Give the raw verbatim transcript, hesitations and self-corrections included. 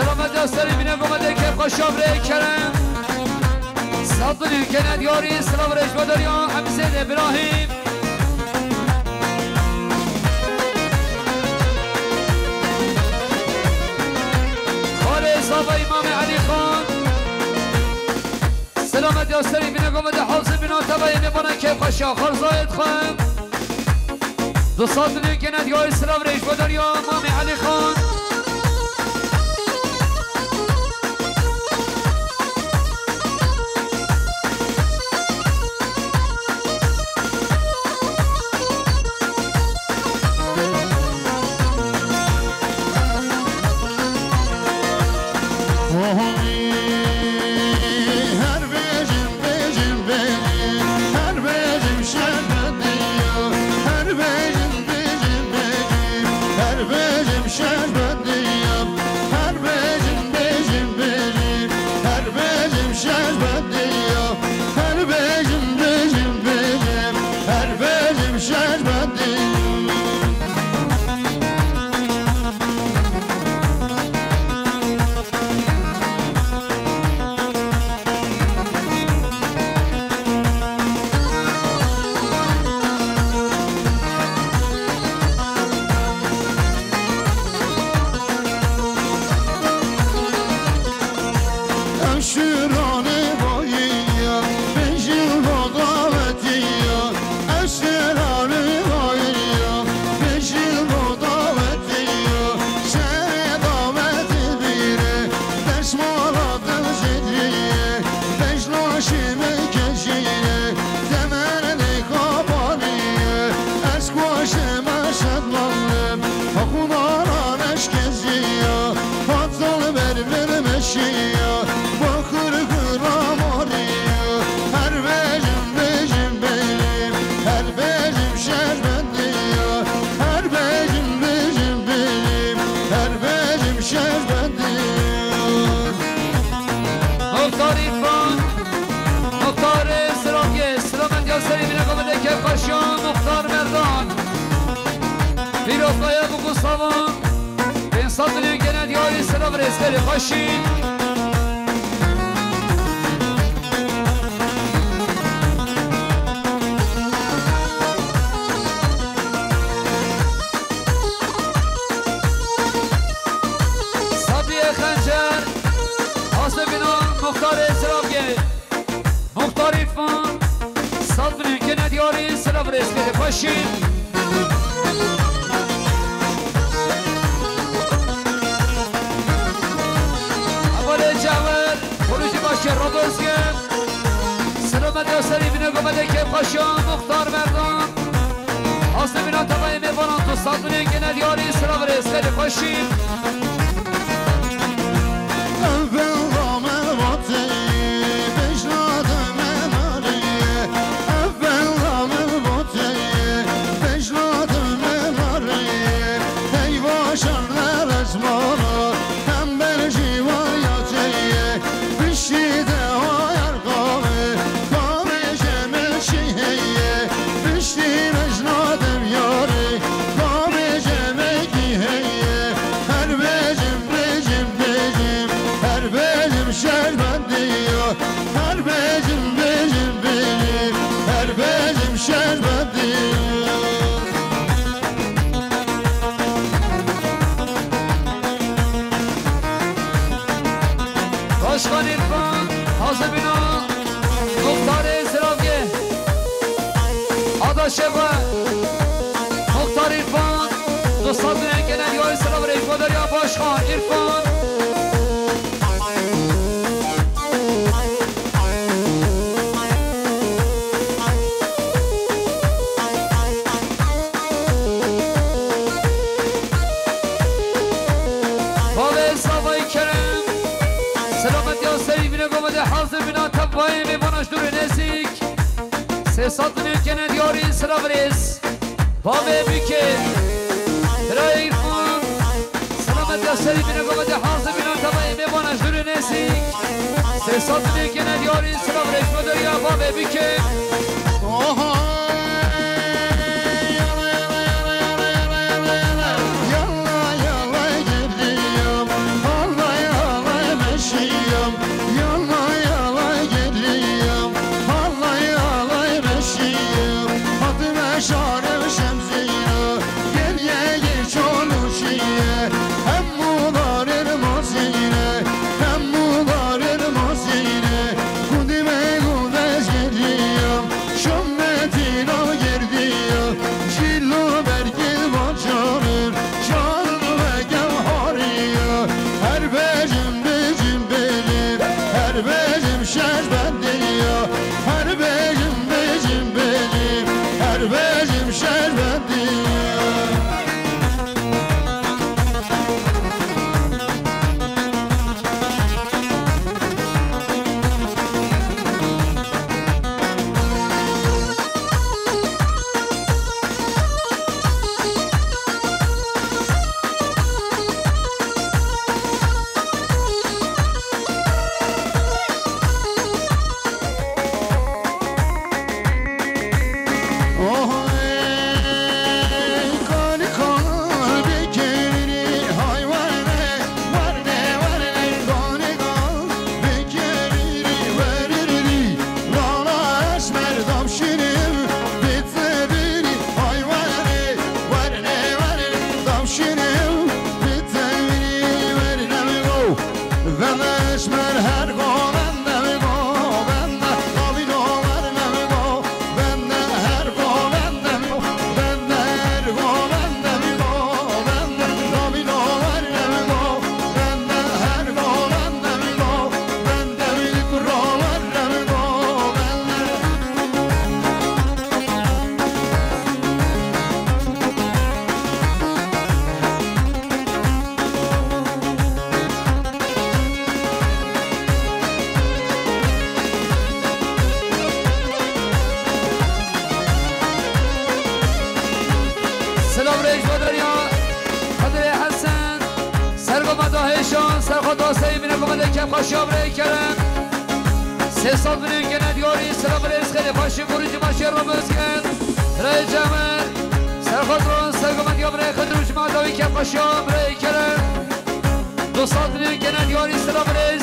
Selamet ya serî bîne gomedê kêfxweşa birê Kerem. Sat milyon kene diyarî, silav rêj bo deriya Emzêd Îbrahîm. Xalê zava Îmamê Elî Xan. Selamet ya serî bîne gomedê Hafzê bîna tevayê mêvana kêfxweşa xarzayê dixwem. Du sed milyon kene diyarî, silav rêj bo deriya Mamê Elî Xan. Her bêjim, bêjim, bêjim, her bêjim şerbetiya. Her bêjim, bêjim, bêjim, her bêjim şerbetiya. Her bêjim, bêjim, bêjim, her bêjim şerbetiya. Her bêjim, bêjim, bêjim, her bêjim şerbetiya. Eşiranê bayiya, bêjin bo dawetiya. Eşiranê bayiya, bêjin bo dawetiya. Şerê dawetê bîre, deşmala dil jêdiye. Bejna şême kejîre, temenê kapaniye. Ez ku şême şedlandim, hekûmana neşkeziya. Patal ber ber meşiya, bakır kıramariya. Her bêjim, bêjim, bêjim, her bêjim şerbetiya. Her bêjim, bêjim, bêjim, her bêjim şerbetiya. Muxtar İrfan, Muxtarê Sirokê, silamet ya serî bîne gomedê kêfxweşa Muxtar Merdan. Pîrozbaya bi Gustavan. Pênc sed milyon gene diyarî, silav rêzberê xweşî. Sabriye Xencer, Asebîna Muxtarê Ziravgê. Muxtar Îrfan, sed milyon kene diyarî, silav rêzberê xweşî. Hevalê Cewher, xurûcî başê Radozge. Silamet ya serî bîne gomedê kêfxweşa Muxtar Merdan. Asê bîna tevayê mêvanan tu sed milyon kene diyarî, silav rêzberê xweşî. Ev bela me vatê, bejna de me nariye. Ev bela me vatê, bejna de me nariye. Hey vaşan le resmana, hem berjî var ya teye. Piştî de ayar qame, qame jeme şî heye. Piştî bejna de yarê, qame jeme kî heye. Her bêjim, bêjim, bêjim, her bêjim şerbetiya. Her bêjim, bêjim, bêjim, her bêjim şerbetiya. Başkan İrfan, hazır bina, Muxtarê Ziravgê. Adaşê xwe, Muxtar Îrfan, du sed milyon gene diyarî, silav rêj bo deriya Başkan Îrfan. Bavê Zavayê Kerem, selamet ya serî bîne gomedê hazir bîna tevayê mêvana ji dûr û nêzîk. Sê sed milyon kene diyarî, silav rêz. Bavê Bîkê, birayê Îrfan, selamet ya serî bîne gomedê hazir bîna tevayê mêvana ji dûr û nêzîk. Sê sed milyon kene diyarî, silav rêj bo deriya bavê Bîkê. Dostê min, komendê kefxweşiya birayê kerem. Sê sed milyon gene diyarî, selam birêz, xêrê xweşî, kurî cimaşê Ramazan. Birayê Cemal, serxwez ron, sergomendiya birayê Xedir û cima dawî kefxweşiya birayê kerem. Du sed milyon gene diyarî, selam birêz.